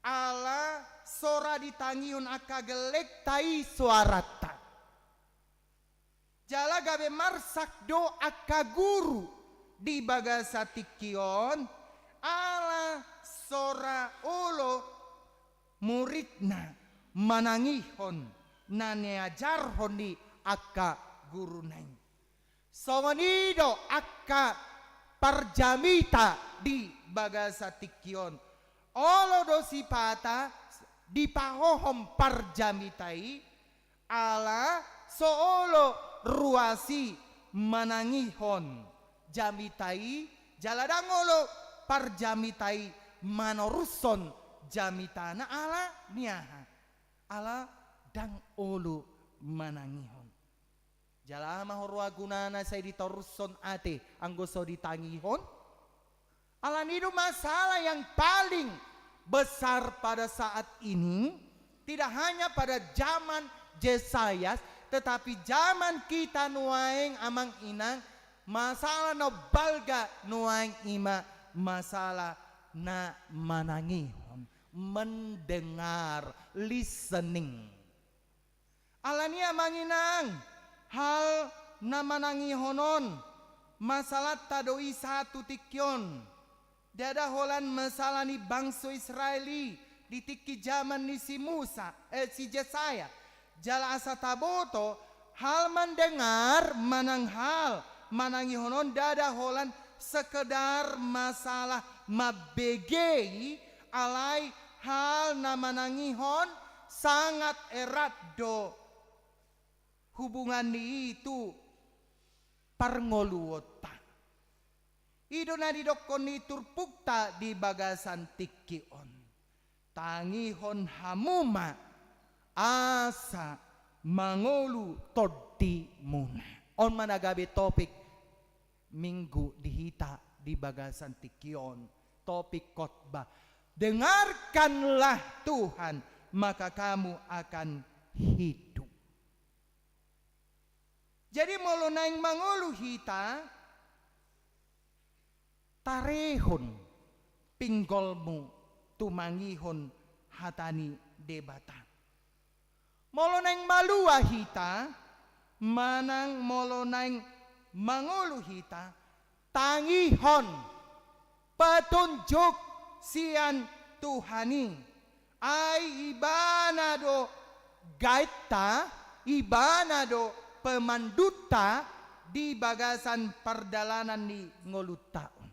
ala so ra ditangihon angka gellengta i soaranta. Jala gabe marsak do angka guru di bagasan tingki on, ala so ra olo muridna manangihon na niajarhon ni angka guruna i. Songon i do angka parjamita di bagasan tingki on. Olo do sipata dipahohom parjamita i, ala so olo ruas i manangihon jamita i, jala ndang olo parjamita i manorushon jamitana, ala ni aha? Ala ndang olo manangihon. Jala aha ma huroha gunana sai ditarushon ate anggo so ditangihon? Alani i do masalah yang paling besar pada saat ini, tidak hanya pada zaman Yesaya, tetapi zaman kita nuaeng amang inang, masalah na balga nuaeng i ma masalah na manangihon, mendengar, listening. Alani i amang inang, hal na manangihon on, masalahta do i sahat tu tingki on. Ndada holan masalah ni bangso Israel i di tingki jaman ni si Musa, eh, si Jesaya. Jala asa taboto, hal mendengar manang hal manangihon on ndada holan sekedar masalah mambege i, alai hal na manangihon sangat erat do hubungan ni i tu parngoluonta. I do na didokkon ni turpukta di bagasan tingki on. Tangihon hamu ma asa mangolu tondimuna. On ma na gabe topik minggu di hita di bagasan tingki on, topik khotbah, "Dengarkanlah Tuhan, maka kamu akan hidup." Jadi molo naeng mangolu hita, tarehon pinggolmu tumangihon hata ni Debata. Molo naeng malua hita, manang molo naeng mangolu hita, tangihon petunjuk sian Tuhan i. Ai Ibana do gaetta, Ibana do pemandunta di bagasan pardalanan ni ngolunta on.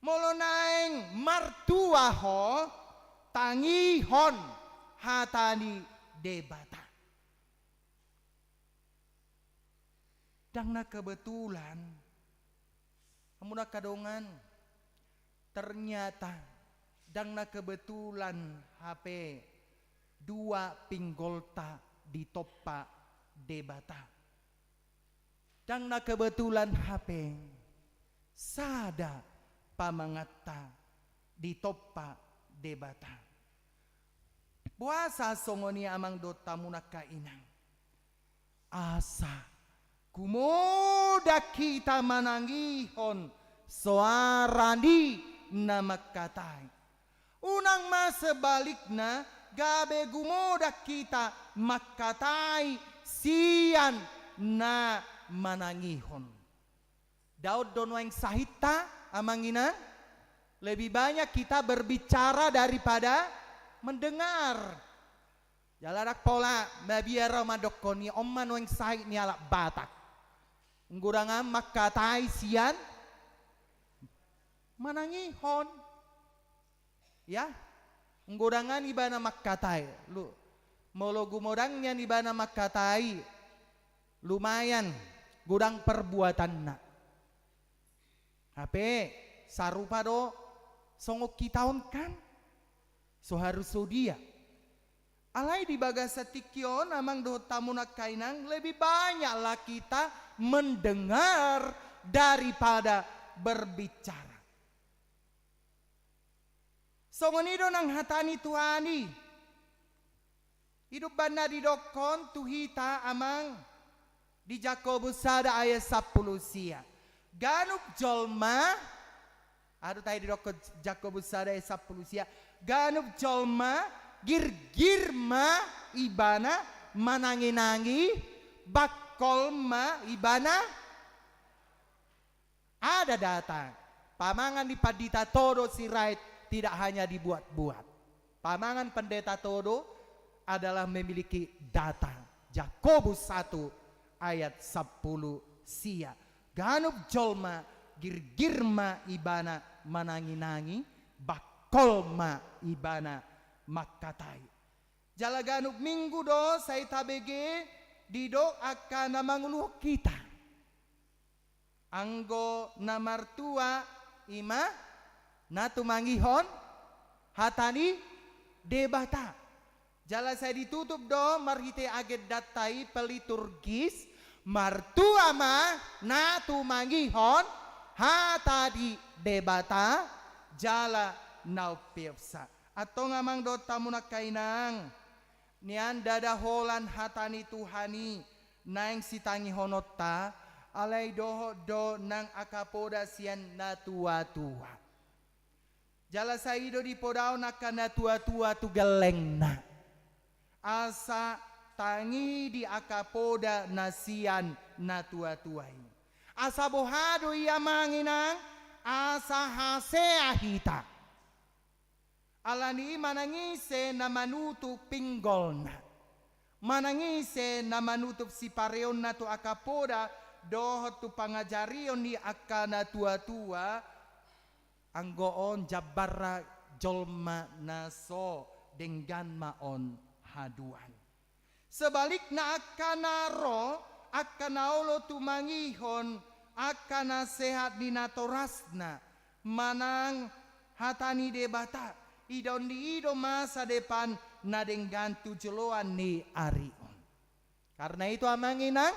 Molo naeng martua ho, tangihon hata ni Debata. Ndang na kebetulan, hamu angka dongan, ternyata ndang na kebetulan hape dua pinggolta ditompa Debata. Ndang na kebetulan hape sada pamangatta ditompa Debata. Boasa songon i amang dohot hamu angka inang? Asa gumodang hita manangihon soara ni na mangkatai. Unang ma sebalikna, gabe gumodang hita mangkatai sian na manangihon. Dao do nuaeng sahitta, amang inang, lebih banyak kita berbicara daripada mendengar. Jala ndang pola mabiar au mandokkon i, on ma nuaeng sahit ni halak Batak. Anggo dang mangkatai sian manangihon. Ya, anggo dang ibana mangkatai, lu, molo gumodang nian ibana mangkatai, lumayan godang perbuatanna. Hape sarupa do songon hita on kan? So harus so dia. Alai di bagasan tingki on, amang dohot hamu angka inang, lebih banyaklah kita mendengar daripada berbicara. Songon i do nang hata ni Tuhan i. I do umbahen na didokkon tu hita amang di Jakobus sada ayat sampulu sia. Ganup jolma, aha do tahe didokkon Jakobus sada ayat sampulu sia. Ganup jolma girgir ma ibana manangi-nangi, bangkol ma ibana. Ada data. Pamangan ni Pandita Todo Sirait tidak hanya dibuat-buat. Pamangan Pendeta Todo adalah memiliki data. Jakobus satu ayat sampulu sia. Ganup jolma girgir ma ibana manangi-nangi, bangkol ma ibana mangkatai. Jala ganup minggu do sai tabege didok angka na manguluhon hita. Anggo na martua i ma na tumangihon hata ni Debata. Jala sai ditutup do marhite agendanta i peliturgis, martua ma na tumangihon hata ni Debata jala na umpeopsa. Antong amang dohot hamu angka inang, nian ndada holan hata ni Tuhan i naeng sitangihononta, alai dohot do nang angka poda sian na tua-tua. Jala sai do dipodaon angka na tua-tua tu gellengna. Asa tangihon angka poda na sian na tua-tua i. Asa boha do i amang inang, asa hasea hita. Alani i manang ise na manutup pinggolna. Manang ise na manutup sipareonna tu angka poda, dohot tu pangajarion ni angka na tua-tua, anggo on jambarna jolma na so denggan ma on haduan. Sebalikna angka na ro, angka na olo tumangihon angka nasehat ni natorasna, manang hata ni Debata, idaon di i do masa depan na denggan tu joloan ni ari on. Karena itu amang inang,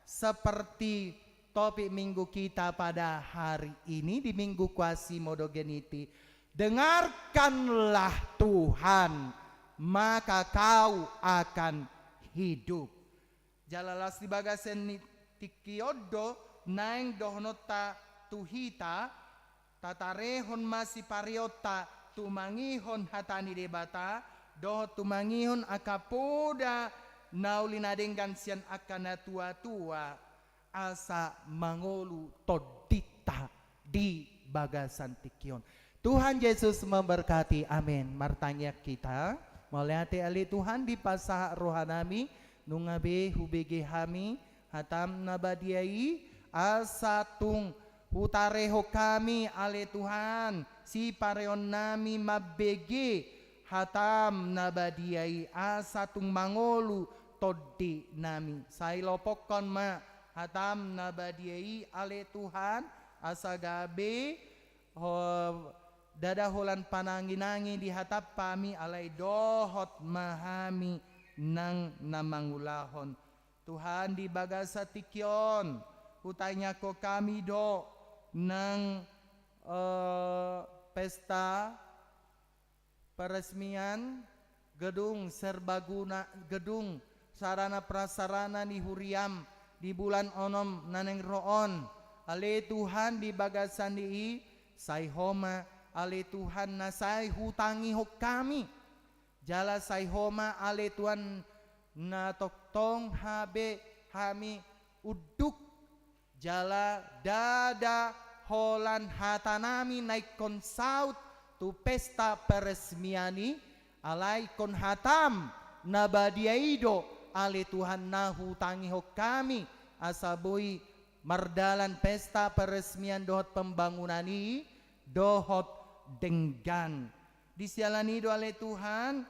seperti topik minggu kita pada hari ini di Minggu Quasimodogeniti, dengarkanlah Tuhan, maka kau akan hidup. Jala laos di bagasan ni tingki on do naeng dohononta tu hita, tatarehon ma sipareonta tumangihon hata ni Debata, dohot tumangihon angka poda na uli na denggan sian angka na tua-tua, asa mangolu tondinta di bagasan tingki on. Tuhan Yesus memberkati. Amin. Martangiang hita. Mauliate ale Tuhan, dipasahat rohanami, nunga be hubege hami hatam na badia i, asa tung hutarehon hami ale Tuhan, sipareonnami mambege hatam na badia i, asa tung mangolu tondinami. Sai lopokkon ma hatam na badia i ale Tuhan, asa gabe ho-, ndada holan panangi-nangi di hatam hami, alai dohot ma hami nang na mangulahon. Tuhan, di bagasan tingki on, hutangiangkon hami do nang, eh, pesta peresmian gedung serbaguna, gedung sarana prasarana ni huriam di bulan onom na naeng ro on. Ale Tuhan, di bagasan di i, sai Ho ma ale Tuhan na sai hutangihon hami. Jala sai Ho ma ale Tuhan na tongtong gabe hami unduk. Jala ndada holan hatanami na ingkon saut tu pesta peresmian i, alai ingkon hatam na badia i do ale Tuhan na hutangihon hami, asa boi mardalan pesta peresmian dohot pembangunan i dohot denggan. Di siala ni i do ale Tuhan,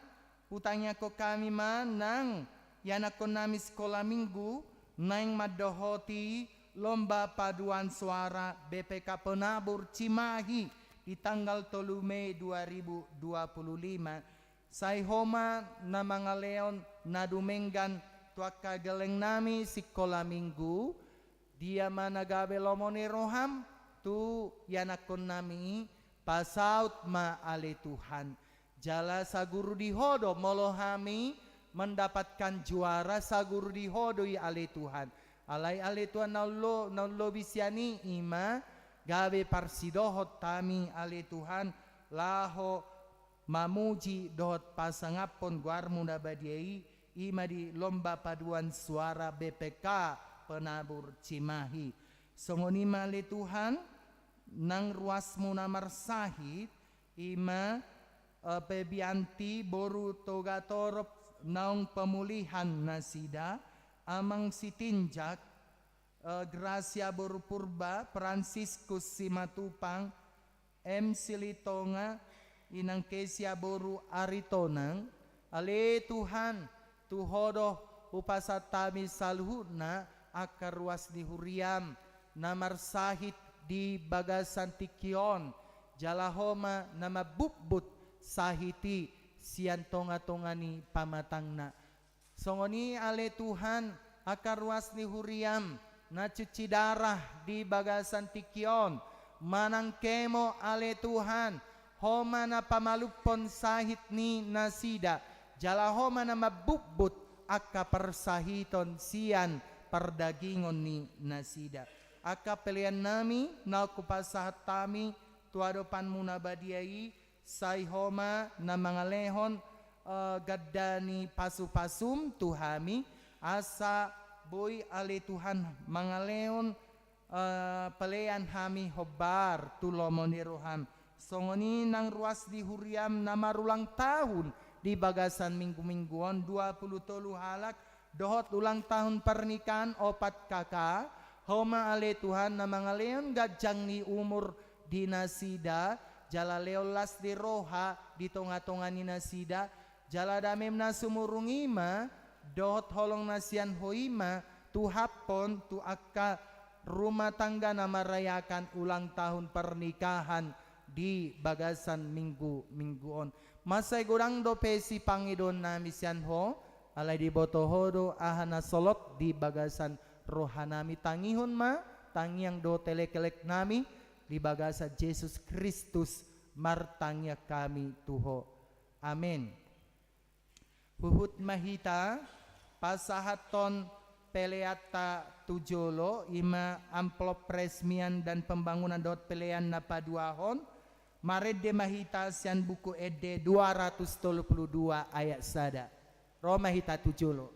hutangiangkon hami ma nang ianakkonnami sikola minggu naeng mandohoti lomba paduan suara B P K Penabur Cimahi di tanggal tolu Mei dua ribu dua puluh lima. Sai Ho ma na mangalehon na dumenggan tu angka gellengnami sikola minggu, dia ma na gabe lomo ni roham tu ianakkonnami i, pasaut ma ale Tuhan. Jala saguru di Ho do molo hami mendapatkan juara, saguru di Ho do i ale Tuhan. Alai ale Tuhan, na umlo-, na umlobi sian i, i ma gabe parsidohot hami ale Tuhan, laho mamuji dohot pasangaphon goarmu na badia i, i ma di lomba paduan suara B P K Penabur Cimahi. Songon i ma ale Tuhan, nang ruasmu na marsahit, i ma, eh, Pebianti boru Togatorop naung pemulihan nasida, Amang Sitinjak, eh, Gracia boru Purba, Franciscus Simatupang, M Silitonga, Inang Kesia boru Aritonang. Ale Tuhan, tu Ho do hupasahat hami saluhutna angka ruas ni huriam na marsahit di bagasan tingki on, jala Ho ma na mambutbut sahit i sian tonga-tonga ni pamatangna. Songon i ale Tuhan, angka ruas ni huriam na cuci darah di bagasan tingki on, manang kemo ale Tuhan, Ho ma na pamalumhon sahit ni nasida, jala Ho ma na mambubbut angka parsahiton sian pardagingon ni nasida. Angka pelean nami na hupasahat hami tu adopanMu na badia i, sai Ho ma na mangalehon, eh, ganda ni pasu-pasuM tu hami, asa boi ale Tuhan mangalehon, eh, pelean hami hombar tu lomo ni rohaM. Songon i nang ruas di huriaM na marulang tahun di bagasan minggu-minggu on, dua pulu tolu halak, dohot ulang tahun pernikahan opat K K, Ho ma ale Tuhan na mangalehon ganjang ni umur di nasida, jala lehon las ni roha di tonga-tonga ni nasida, jala dameM na sumurung i ma, dohot holong na sian Ho i ma, tuhaphon tu angka rumah tangga na marayakan ulang tahun pernikahan di bagasan minggu-minggu on. Mansai godang dope sipangidoon nami sian Ho, alai diboto Ho do aha na solot di bagasan roha nami. Tangihon ma tangiang dohot elek-elek nami di bagasan Jesus Kristus martangiang hami tu Ho. Amen. Huhut ma hita pasahathon peleanta tu jolo, i ma amplop peresmian dan pembangunan dohot pelean na paduahon, marende ma hita sian Buku Ende dua ratus tolu pulu dua ayat sada. Ro ma hita tu jolo.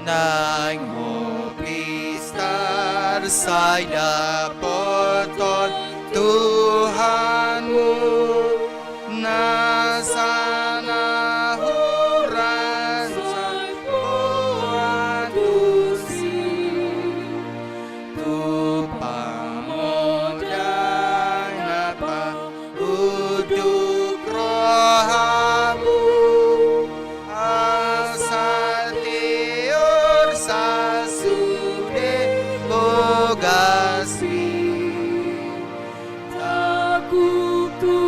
Nang ho pistar sai dapothon Tuhanmu, nasa na hurang sai boan tusi. Tu pamodai na paunduk rohamu, asa tiur sasude bogasmi. Tangkup tu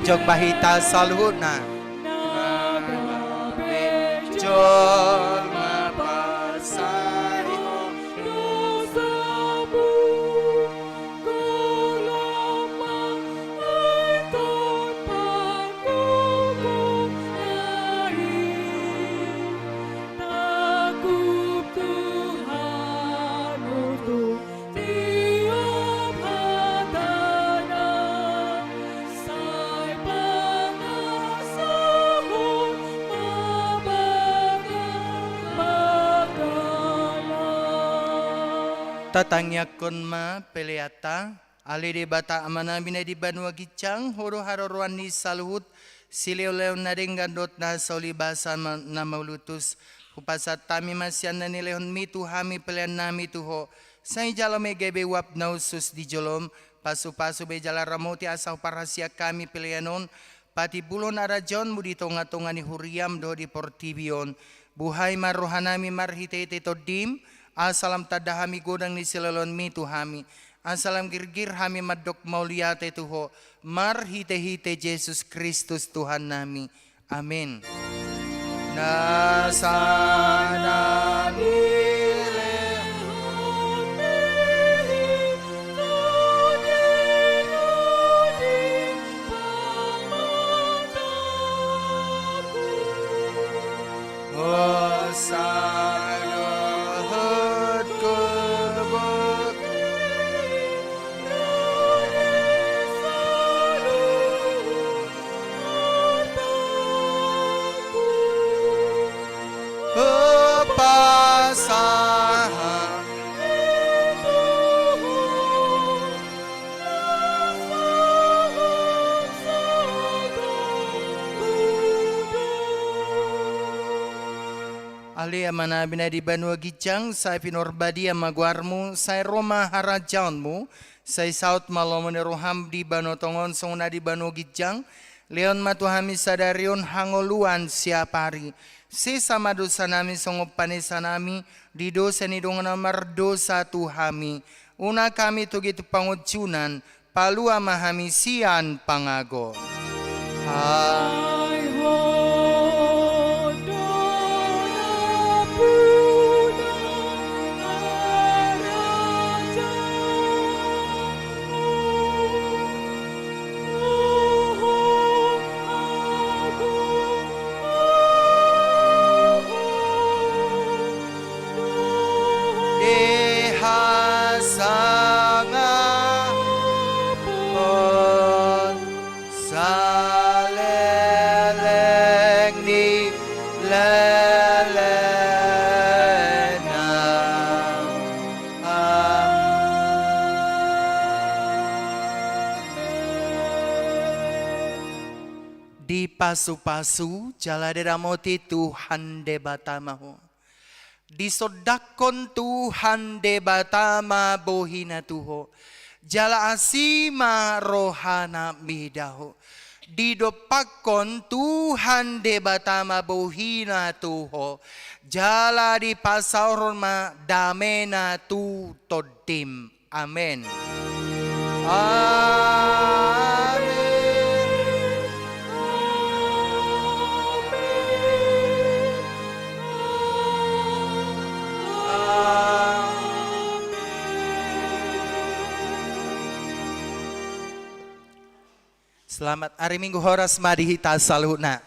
Jokma hita saluhutna. Na gabe jolma pasahat dosamu. Tatangiangkon ma peleanta. Ale Debata Amanami na di banua ginjang, Ho do haroroan ni saluhut silehonlehon na denggan dohot na saulibasa ma-, na mauliutus. Hupasahat hami ma sian na nilehonmi tu hami peleannami tu Ho. Sai jalo ma i gabe uap na hushus di jolom, pasupasu be jala ramoti asa huparhasiang hami pelean on patimbulhon harajaonmu di tongatonga ni huriam dohot di portibi on. Buhai ma rohanami marhitehite Tondim, asa lam tanda hami godang ni silehonlehonmi tu hami, asa lam girgir hami mandok mauliate tu Ho, marhitehite Jesus Kristus Tuhannami. Amen. Na sana nilehon Ale Amanami na di banua ginjang, sai pinarbadia ma goarmu, sai ro ma harajaonmu, sai saut ma lomo ni roham di banua tonga on songon na di banua ginjang. Lehon ma tu hami sadari on hangoluan siapari. Sesa ma dosanami songon panesanami di dosa ni dongan na mardosa tu hami. Unang hami togihon tu pangunjunan, palua ma hami sian pangago. Ai Ho do nampuna harajaon. Di hasangapon saleleng ni lelengna. Amen. Dipasupasu jala diramoti Tuhan Debata ma ho. Disondangkon Tuhan Debata ma bohina tu ho, jala asi ma rohana mida ho. Didompakkon Tuhan Debata ma bohina tu ho, jala dipasaorhon ma damena tu tondim. Amen. Amen. Amen. Amen. Selamat hari Minggu, horas ma di hita saluhutna.